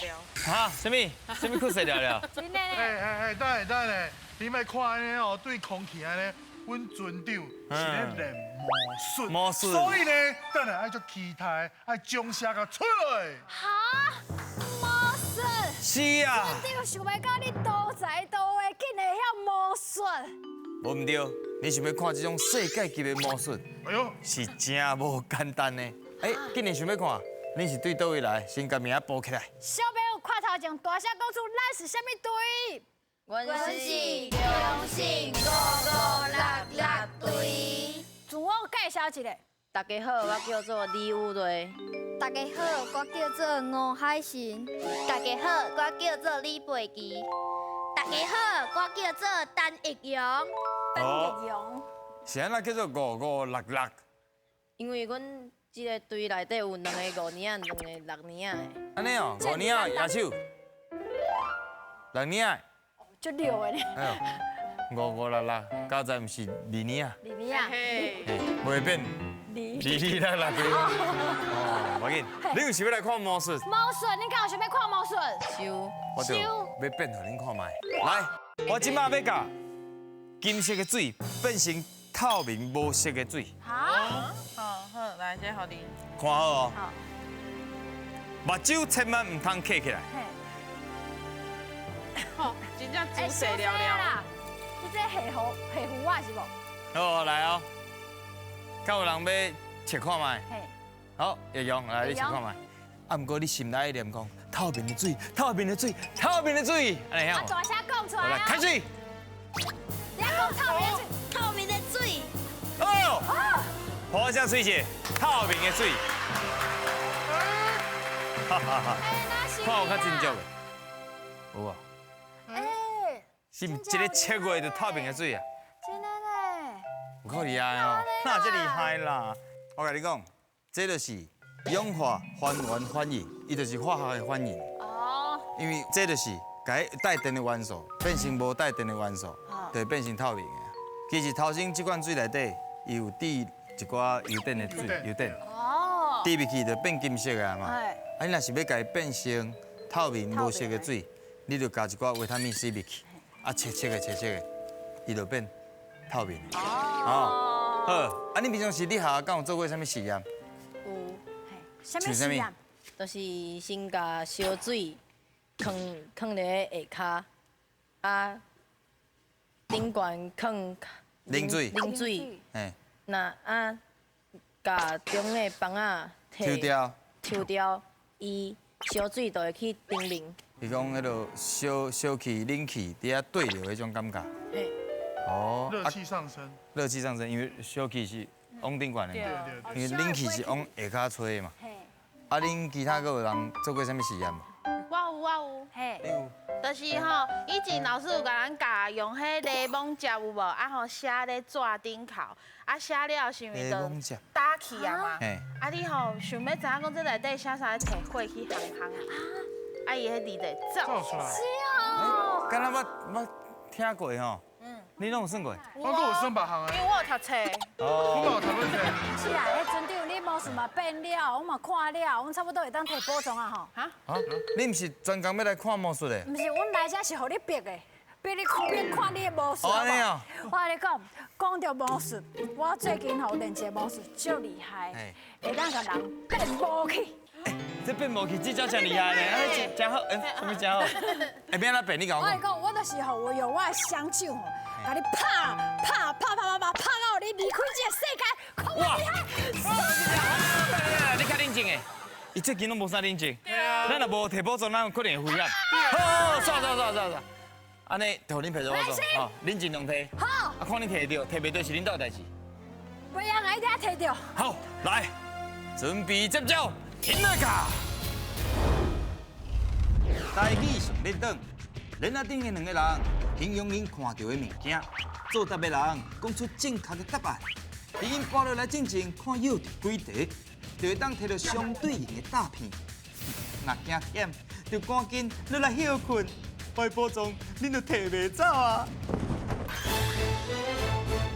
了。哈？啥物？啥物酷死了了？真的哎咧，哎哎，等下等下，你莫看按呢哦，對空氣按呢，阮船長是咧練魔術，魔術。所以呢，等下愛足期待，愛將聲共出來。哈，魔術。是啊。船長想袂到你多才多藝，竟然會曉魔術。無毋對，你想欲看這種世界級的魔術，哎呦，是真無簡單的。哎，既然想欲看，你是對佗位來？先共名報起來。小朋友看頭前大聲講出咱是啥物隊？阮是中信五五六六隊。自我介紹一下。大家好，我叫做李宇瑞。大家好，我叫做吳海神。大家好，我叫做李貝琪。大家好，我叫做陳奕陽。陳奕陽。是按怎叫做五五六六？因為阮這個隊內底有兩个五年仔，兩个六年仔的。按呢哦，五年仔野手，六年仔。足溜的呢。哎呦，五五六六，加在毋是二年仔。二年仔。嘿，袂變。二二六六的。哦，無要緊。你有想欲來看魔術？魔術，你敢有想欲看魔術？想。我就欲變予恁看覓。來，我這擺欲共金色的水變成透明無色的水。哈？好，好，來，這予你。看好哦。目睭千萬毋通瞌起來。吼，真正仔細了了。啦！你這下胡下胡仔是無？好，來哦。敢有人欲測看覓？好，葉陽來，你測看覓。啊，毋過你心內念講透明的水，透明的水，透明的水，按呢曉？啊，大聲講出來。來，開始。你講透明的水，透明的水。哦，破聲水是透明的水。哈哈哈！看有較真足的，有啊。哎，是毋一个切過就透明的水啊？真的咧，有夠厲害哦！那這厲害啦！我共你講，這就是氧化還原反應，伊就是化學的反應。哦。因為這就是共帶電的元素變成無帶電的元素，就會變成透明的。其實頭先這罐水內底，伊有滴一寡油電的水，油電。哦。滴入去就變金色的嘛。啊，你若是欲共伊變成透明無色的水，你就加一寡維他命 C 入去，啊，切切的切切的，伊就變透明的。哦。好，啊，你平常時你學校敢有做過啥物實驗？有。啥物實驗？就是先共燒水囥囥佇下跤，啊，頂懸囥冷水。冷水。嘿。那啊，共中的枋仔抽掉。抽掉，伊燒水就會去頂面。伊講彼个燒燒氣、冷氣佇遐對流彼種感覺。嘿。哦。熱氣上升。熱氣上升，因為燒氣是往頂懸的嘛，因為冷氣是往下跤吹的嘛。啊，恁其他閣有人做過啥物實驗無？我有，我有。嘿。你有。就是吼，以前老師有共咱教用彼檸檬汁有無？啊吼寫咧紙頂頭，啊寫了是毋是就打起啊嘛？啊你吼想欲知影講這內底寫啥，提火去烘烘啊，伊彼字就會走出來。是哦。敢若捌捌聽過吼？你攏有算過？我閣有算別項的。因為我有讀冊。哦。我有讀過冊。是啊，彼船長你魔術嘛變了，我嘛看了，阮差不多會當提寶藏啊吼。哈？啊？你毋是專工欲來看魔術的？毋是，阮來遮是予你逼的，逼你逼看你的魔術。哦，按呢哦。我共你講，講著魔術，我最近吼練一个魔術，足厲害，會當共人變無去。這變無去，這招真厲害呢！啊，真好，哎，啥物真好？哎，欲按怎變？你共我講。我共你講，我就是吼，我用我的雙手吼，共你拍拍拍拍拍拍拍到你離開這個世界，看我厲害！你較冷靜的，伊最近攏無啥冷靜。咱若無提寶藏，咱有可能會危險。好，煞煞煞煞煞。按呢，就予恁提寶藏，吼，恁盡量提。好。啊，看恁提著，提袂著是恁兜的代誌。袂用啊，一定愛提著。好，來，準備接招，停落卡。台語上輪轉，鏈仔頂的兩个人形容𪜶看著的物件，作答的人講出正確的答案。佇𪜶跋落來進前看藥幾塊，就會當提著相對應的詐騙。若驚險，就趕緊落來歇睏，白寶藏恁就提袂走啊！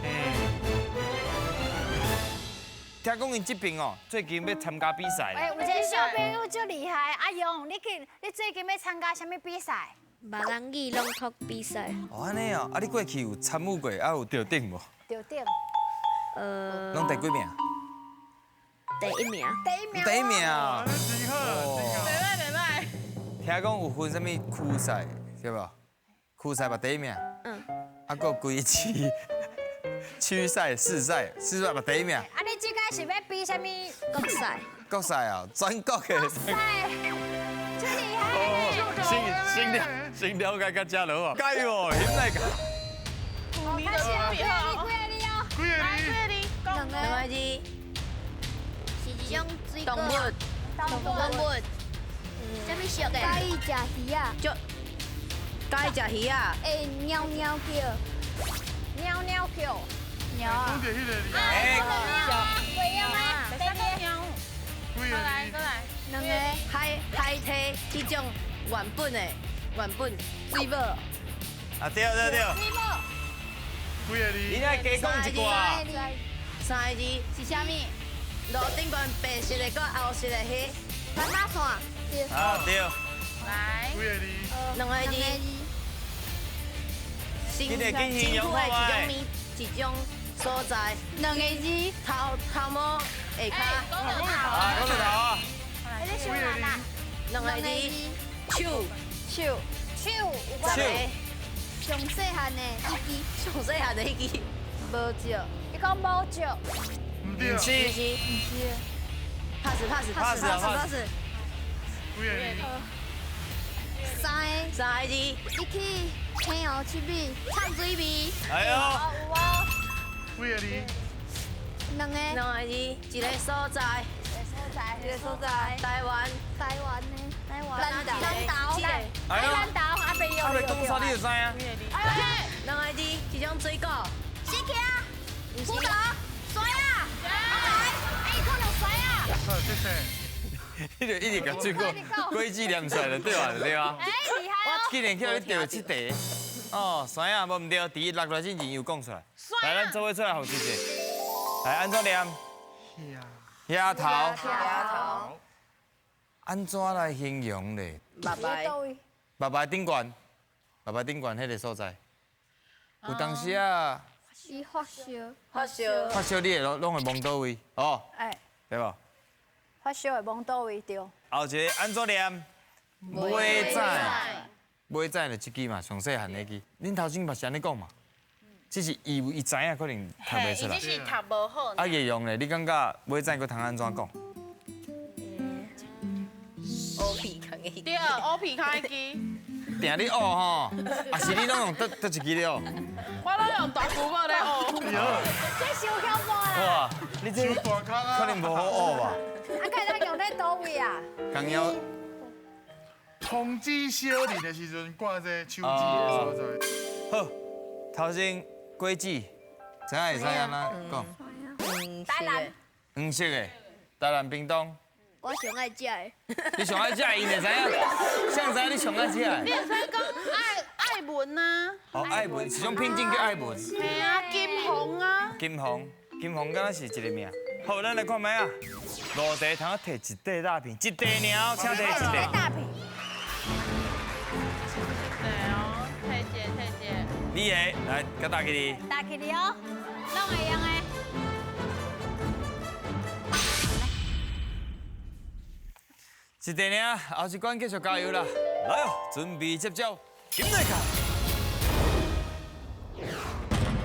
嗯，聽講𪜶這邊哦，最近欲參加比賽。哎，有一個小朋友足厉害，阿勇，你去，你最近欲参加啥物比赛？别人语朗读比赛。哦，按呢哦，啊，你过去有参与过，啊有得奖无？得奖。拢第几名？第一名。第一名。第一名啊！真好，袂歹袂歹。听讲有分啥物区赛，对无？区赛嘛第一名。嗯。啊，阁几区？区赛、市赛、市赛嘛第一名。啊，你这届是欲比啥物？国赛。国赛啊，全国的。国赛，真厉害！先先先了解到这落哦，加油哦，现在个。你的比好。几个字哦？几个字？几个字？两个。两个字。是一种水果。动物。动物。啥物色的？佮意食鱼仔。就。佮意食鱼仔。会喵喵叫。喵喵叫。猫啊。讲到彼个字。哎。袂用啊。袂使讲猫。过来过来。两个。海海堤彼种原本的原本水母。啊对对对。水母。几个字？你爱加讲一寡。三个字。是啥物？路顶悬白色的佮黑色的彼。斑马线。对。啊对。来。几个字？两个字。紧紧形容看觅。一种所在。两个字。头头毛下跤。讲到头。啊，讲到头啊。你咧想哪啦？两个字。手。手。手。手。上细汉的彼支。上细汉的彼支。无照。你讲无照。毋对。毋是。毋是。pass pass pass pass。几个字？三个。三个字。你去天后七米，唱水味。哎呦。有哦。几个字？两个。两个字，一个所在。一个所在。一个所在。台湾。台湾的。台湾。南岛。哎呦。南岛阿伯有。阿伯讲啥你就知啊？两个字，一种水果。四茄。葡萄。山仔。来，哎，可能山仔。好，谢谢。你就一直共水果果子念出来就对啊，对啊。哎，厉害哦！竟然叫你钓这题，哦，山仔无毋对，第一落来之前又讲出来。来，咱做伙出来复习一下。来，按怎念？额头。额头。按怎来形容咧？目白。目白顶悬，目白顶悬彼个所在，有当时啊。伊发烧。发烧。发烧，你会拢拢会摸佗位？哦。哎。对无？发烧会摸佗位？对。后一个按怎念？尾仔，尾仔就这支嘛，上细汉那支。恁头先嘛是按呢讲嘛？只是伊有伊知影，可能读袂出来。伊只是读无好。啊，叶用咧，你感觉尾仔阁通按怎讲？乌皮空的。对，乌皮空的支。定咧学吼，啊是你拢用佗佗一支咧学？我拢用大姑母咧学。这伤恐怖啦！哇，你这可能无好学吧？啊，该咱用咧佗位啊？刚要通知小人的时阵，挂这手指的所在。好，头先果子，知影会使按怎讲？台南。黄色的，台南屏东。我上爱食的。你上爱食，伊会知影？谁知影你上爱食的？你会使讲爱爱文啊。哦，爱文是种品种叫爱文。嘿啊，金凤啊。金凤，金凤敢若是一个名。好，咱来看觅啊。五题通摕一块大片，一块尔，请摕一块。大片。对哦，摕一个，摕一个。你的来，佮打起你。打起你哦，拢会用的。一题尔，后一关继续加油啦！来哦，准备接招，紧来看。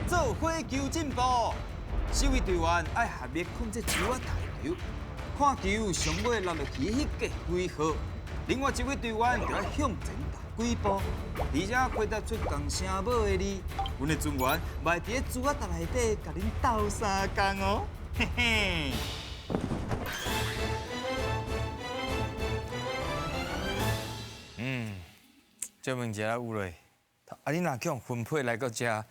做伙求进步，四位队员爱合力控制球仔台球，看球上尾落落去彼个几号，另外一位队员就爱向前踏几步，而且回答出仝声母的字，阮的队员嘛会伫咧珠仔台内底共恁斗相共哦，嘿嘿。借问一下有咧，啊，你若去予分配来到遮，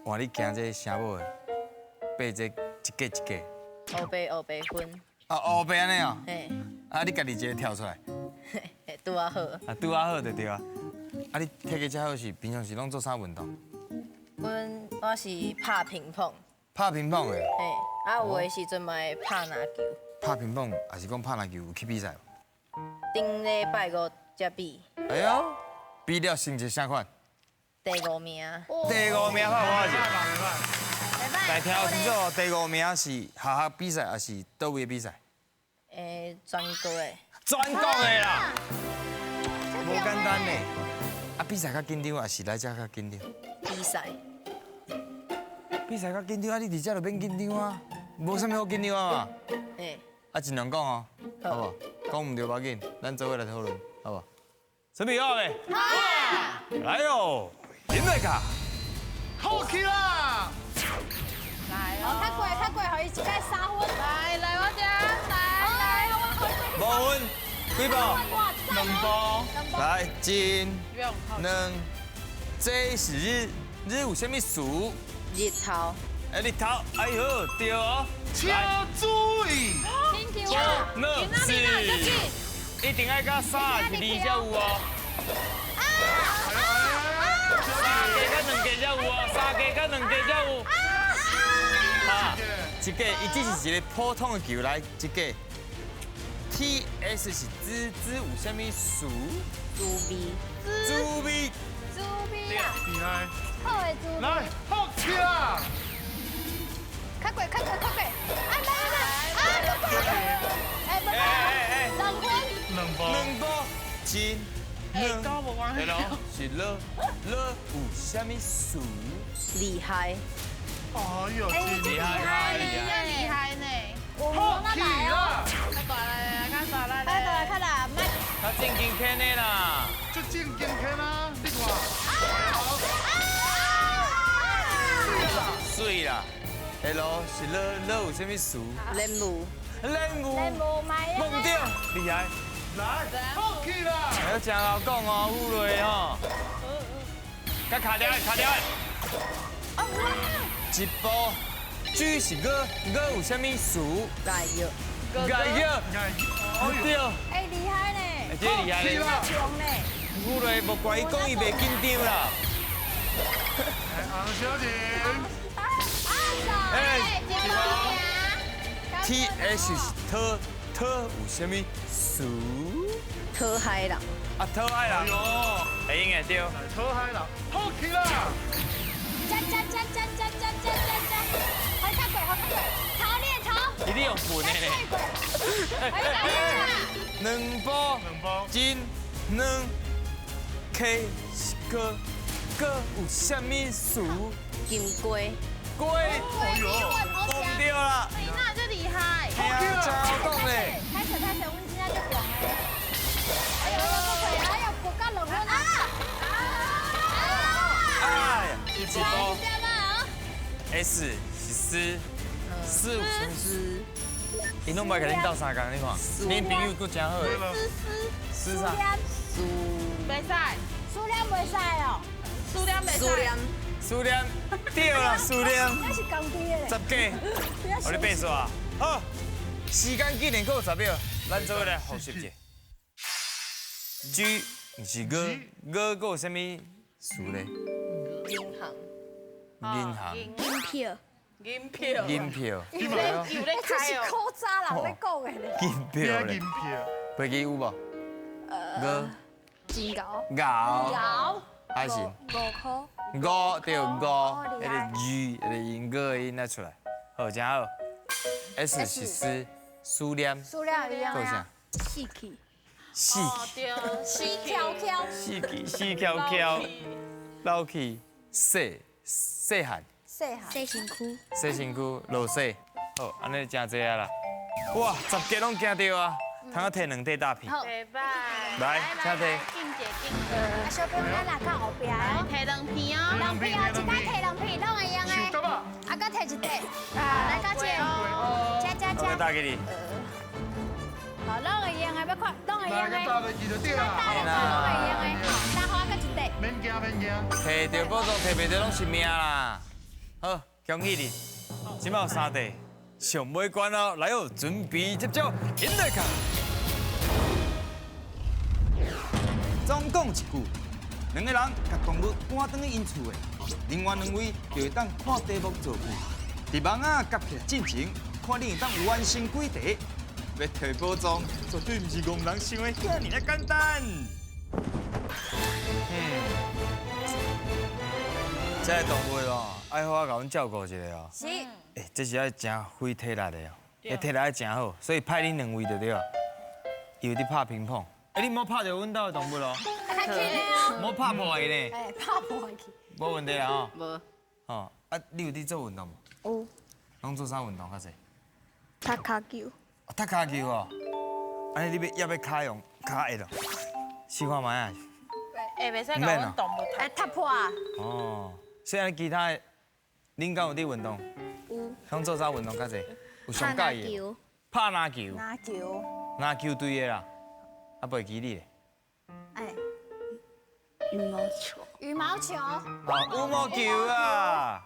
换你行这声母的，爬这一格一格。乌白乌白分。啊，乌白按呢哦。嘿。啊，你家己一个跳出来。嘿，拄仔好。啊，拄仔好就对啊。啊，你体格遮好是平常时拢做啥运动？阮我是拍乒乓。拍乒乓的。嘿，啊有的时阵嘛会拍篮球。拍乒乓，还是讲拍篮球有去比赛无？顶礼拜五才比。哎呦，比了成绩啥款？第五名。第五名，好我是。来听清楚，第五名是学校比赛还是佗位的比赛？诶，全国的。全国的啦，无简单呢。啊，比赛较紧张，还是来遮较紧张？比赛。比赛较紧张，啊，你伫遮就免紧张啊，无啥物好紧张啊嘛。欸。啊，尽量讲哦，好无？讲毋对无要紧，咱做伙来讨论，好无？准备好未？好。来哦，林瑞卡。好起啦！来哦，较过较过，予伊一摆三分。来来，我这来来，五分，几步？两步。来，一、两，这是日日有啥物事？日头。哎，日头，哎呦，对哦。请注意。两、四，一定爱加三还是二才有哦。三加甲两加才有哦，三加甲两加才有。啊，一个，伊只是一个普通的球来，一个。T S 是滋滋有啥物事？滋味。滋味。滋味啊！厉害。好的滋味。来，好起啦！较过，较过，较过！哎，来来来，啊，较过，哎，不哎哎两分。两步。两步，一、两，L 是了了有啥物事？厉害。哎呦，厉害，厉害，厉害呢！好起啦！较大来，较大来，较大来，较大，莫。较正经天的啦。足正经天啊！你看。水啦，L 是了了有啥物事？莲雾。莲雾。莲雾嘛。梦到，厉害。来，好起啦！哎，真𠢕讲哦，乌雷吼。甲卡掉，卡掉。一步，G 是个个有啥物事？解药。解药。对。哎，厉害呢！这厉害呢。强呢。乌雷莫怪伊讲伊袂紧张啦。洪小姐。哎，T H 是特特有啥物事？讨海人。啊，讨海人。会用的对。讨海人，好起啦！加加加加加加加加加，好较过，好较过，头你的头。你用笨的咧。两步，两步，真两 K 是个个有啥物事？金龟。龟，哎呦，讲对啦。你那就厉害。嘿啊，真好讲咧。歹势歹势，阮真正足强的。哎呦，哎呦，国家两分啊！哎呀，一步。S 是四，四五四。伊拢袂共恁斗相共，你看，恁朋友阁真好的。思思啥？思。袂使。思念袂使哦。思念袂使。思念，对啦，思念。那是家己的。十个，予你爬煞。好，时间竟然阁有10秒，咱做伙来复习一下。G 毋是个，个阁有啥物词咧？银行。银行。银票。银票。银票。这是古早人咧讲的咧。银票咧。银票。飞机有无？个。真𠢕。𠢕。𠢕。还是。五箍。五对五，那个 G 那个音个的音来出来，好，真好。S 是思，思念。思念一样啊。死去。死去。死翘翘。死去，死翘翘。老去，细细汉。细汉。洗身躯。洗身躯，落洗。好，按呢真济啊啦。哇，10个拢行著啊！通啊提2块大片。好，来，请提。啊，小朋友，咱来较后壁哦。提两片哦。两片哦，一摆提两片，拢会用的。啊，阁提一块。来，到这。加加加。打给你。好，拢会用的，欲看，拢会用的。大落去就对啦。大落去拢会用的，大花阁一块。免惊免惊。提著宝藏，提袂著拢是命啦。好，恭喜你，这摆有3块，上尾关哦，来哦，准备接招，引来看。总讲一句，两个人共动物赶转去𪜶厝的，另外两位就会当看题目造句。伫网仔夹起来进前，看你会当完成几题。欲提宝藏，绝对毋是戆人想的遐尔仔简单。嗯，这个动物哦，爱好好共阮照顾一下哦。是。欸，这是爱真费体力的哦，欸，体力爱真好，所以派恁两位就对了。伊有伫拍乒乓，欸，你莫拍著阮兜的动物哦。莫拍破伊呢。欸，拍破去。无问题啦吼。无。吼，啊，你有伫做运动无？有。拢做啥运动较济？踢跤球。踢跤球哦，按呢你欲犹欲跤用跤会咯？试看觅啊。欸，袂使共阮动物踢。踢破啊。哦，所以按呢其他的，恁敢有伫运动？有。拢做啥运动较济？有上佮意的？拍篮球。篮球。篮球队的啦，啊，袂记你咧。哎。羽毛球。羽毛球。哦，羽毛球啊！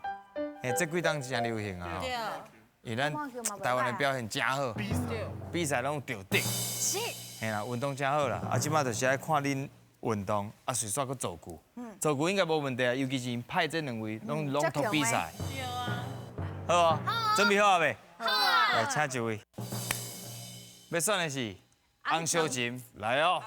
欸，这几冬真流行啊。对。因为咱台湾的表现真好，比赛拢有得奖。是。嘿啦，运动真好啦，啊，这摆就是爱看恁运动，啊，随煞阁做球。做球应该无问题啊，尤其是𪜶派这两位拢拢通比赛。对啊。好啊，准备好啊未？好啊。来，请一位。欲选的是洪小琴，来哦，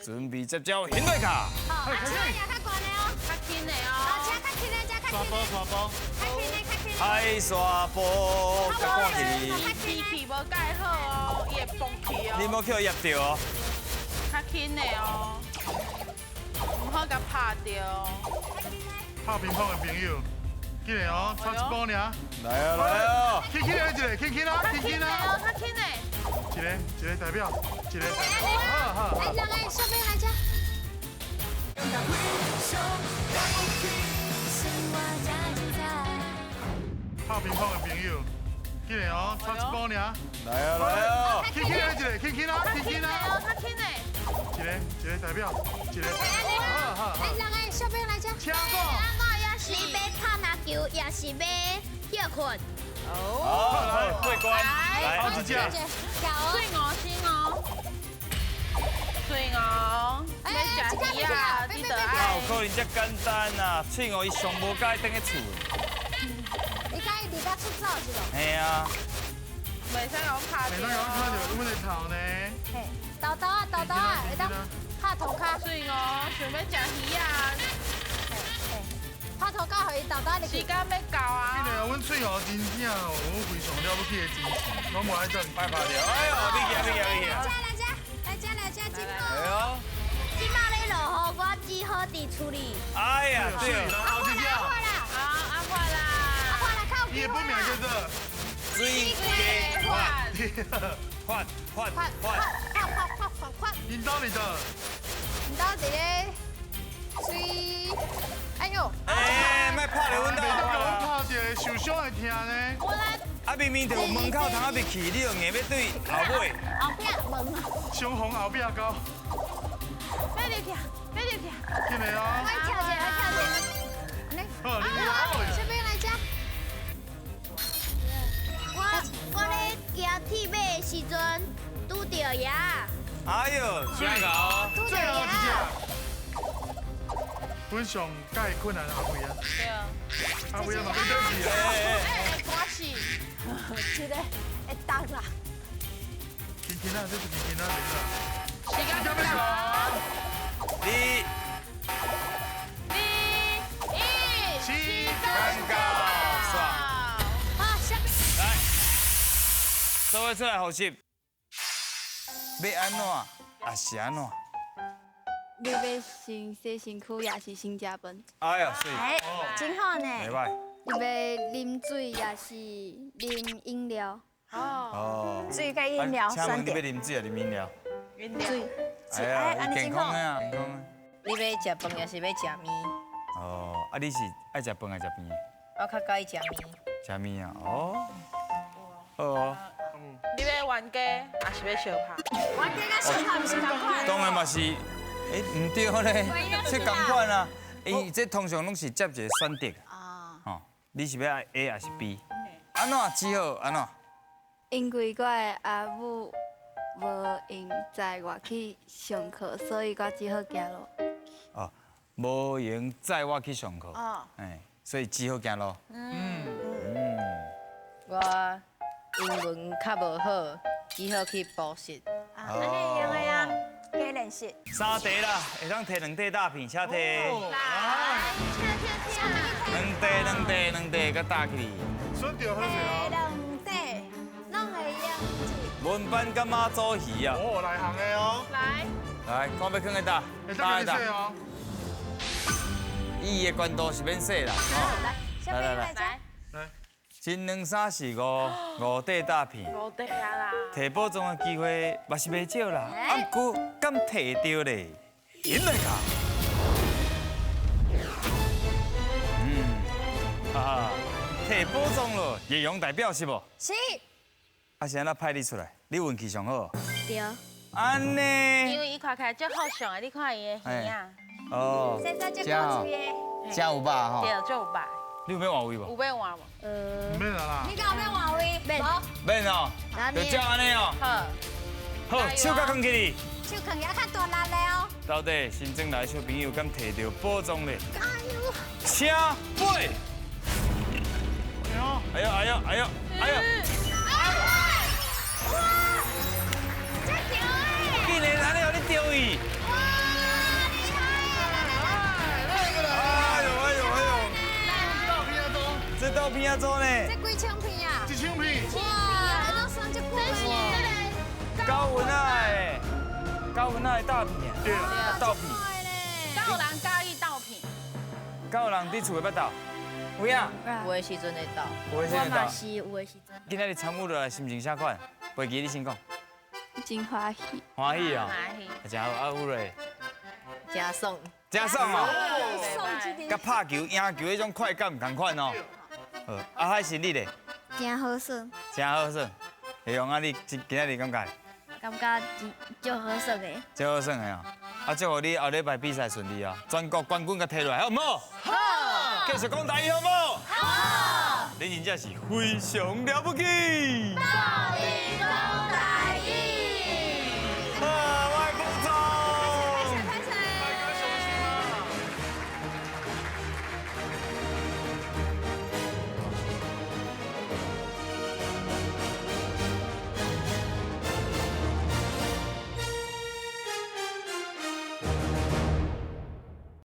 准备接招，现在卡。好，啊，车也较悬的哦，较轻的哦，啊，车较轻的，车较轻的。刷波，较轻的，较轻的。海沙波，较赶起。天气无盖好哦，伊会崩去哦。你莫去伊压著哦。较轻的哦，毋好共拍著哦。拍乒乓的朋友，紧来哦，差一步尔。来啊来啊！轻轻的一个，轻轻啊，轻轻啊。较轻的。一个，一个代表，一个。好好。来，两个小兵来遮。拍乒乓的朋友，紧来哦，差一步尔。来啊来啊！轻轻的一个，轻轻啊，轻轻啊。较轻的。一个，一个代表，一个。好好。来，两个小兵来遮。请讲。你欲拍篮球，也是欲歇困？哦，好，过关。来，好一只。水鹅先哦，水鹅，欲食鱼啊，你就爱。哪有可能这简单啊？喙鹅伊上无佮意踮咧厝。伊佮意离家出走是无？嘿啊。袂使共拍著。袂使共拍著，阮的头呢？嘿，豆豆啊，豆豆啊，会当拍涂跤。喙鹅想欲食鱼啊。拍涂跤，予伊豆豆入去。时间欲到啊！紧来，阮喙鹅真正哦，阮非常了不起的精神，拢无爱等。别拍著，哎呦，你行，你行，你行。来遮，来遮，来遮，来遮，真好。哎呦。这摆咧落雨，我只好伫厝里。哎呀，对。阿发啦，好，阿发啦，阿发啦，较有伊的本名叫做水鸡发，发发发发发发发。𪜶兜伫佗？𪜶兜伫咧水。哎呦！哎，莫拍著阮兜。袂当共阮拍著，受伤会疼呢。我来。啊，明明就有门口通仔入去，你就硬欲对后尾。后壁门。相逢后壁狗。欲入去，欲入去。进来哦。来跳者，来跳者。好，你来。小兵来遮。我咧行铁马的时阵，拄著鸭。哎呦，真𠢕。最后一只。阮上介困难阿辉啊。对啊。阿辉啊嘛，变得去啊。哎，赶死。这个会重啦。轻轻啊，这是轻轻啊，时间到。二、一、七、三、九，煞。好，下面。来，做伙出来复习。欲按怎，抑是按怎？你欲先洗身躯，抑是先食饭？哎呀，水。哎，真好呢。袂䆀。你欲啉水，抑是啉饮料？哦。水佮饮料，请问你欲啉水抑啉饮料？水。哎呀，健康的啊，健康的。你欲食饭，抑是欲食面？哦，啊，你是爱食饭还是食面？我较佮意食面。食面啊，哦。好哦。你欲冤家，抑是欲相拍？冤家佮相拍毋是仝款。当然嘛是，欸，毋对咧，这仝款啊。伊这通常拢是接一个选择。啊。吼，你是欲爱 A 抑是 B？按怎只好按怎？因为我的阿母无闲载我去上课，所以我只好行路。哦，无闲载我去上课。哦。哎，所以只好行路。嗯。我英文较无好，只好去补习。啊，按呢会用的啊，加练习。三块啦，会当提两块大片，请提。来，请请请。两块两块两块，佮搭起。选到好势哦。两块，拢会用。文班佮妈祖鱼啊。哦，内行的哦。来。来，看欲囥佇佗？会当你洗哦。伊的悬度是免洗啦。来来来来。来。一两三四五，五块大片。五块啊啦。提宝藏的机会嘛是袂少啦，啊，毋过敢提著咧？赢来噶。哈哈，提宝藏咯，叶阳代表是无？是。啊，是按怎派你出来？你运气上好。对。按呢？因为伊看起来足好相的，你看伊的耳仔。哦。现在足古锥的。真有肉吼。对，足有肉。你有欲换位无？有欲换无？免啦。你敢有欲换位？免。免哦。就照按呢哦。好。好，手甲囥起哩。手囥起较大力咧哦。到底新增来的小朋友敢提著宝藏咧？加油！请飞。哎呦哎呦哎呦哎呦！哇！这强哎！竟然按呢予你著伊！哇！厉害！来来来！哎呦哎呦哎呦！这豆片仔做呢？这几千片啊？一千片。哇！都算这久的。高文啊的，高文啊的大片啊，对，豆片。敢有人佮意豆片？敢有人伫厝会捌斗？有影？有的时阵会斗。有的时阵会斗。我嘛是有的时阵。今仔日参与落来，心情啥款？飞机你先讲。真欢喜。欢喜哦。欢喜。真好，啊有咧。真爽。真爽哦。爽佮拍球、赢球彼种快感仝款哦。好，啊海是你咧？真好耍。真好耍。会用啊，你今仔日感觉？感觉真足好耍的。足好耍的哦。啊，祝予你后礼拜比赛顺利哦，全国冠军佮提落来，好毋好？好。继续讲台语好毋好？好。恁真正是非常了不起。到底。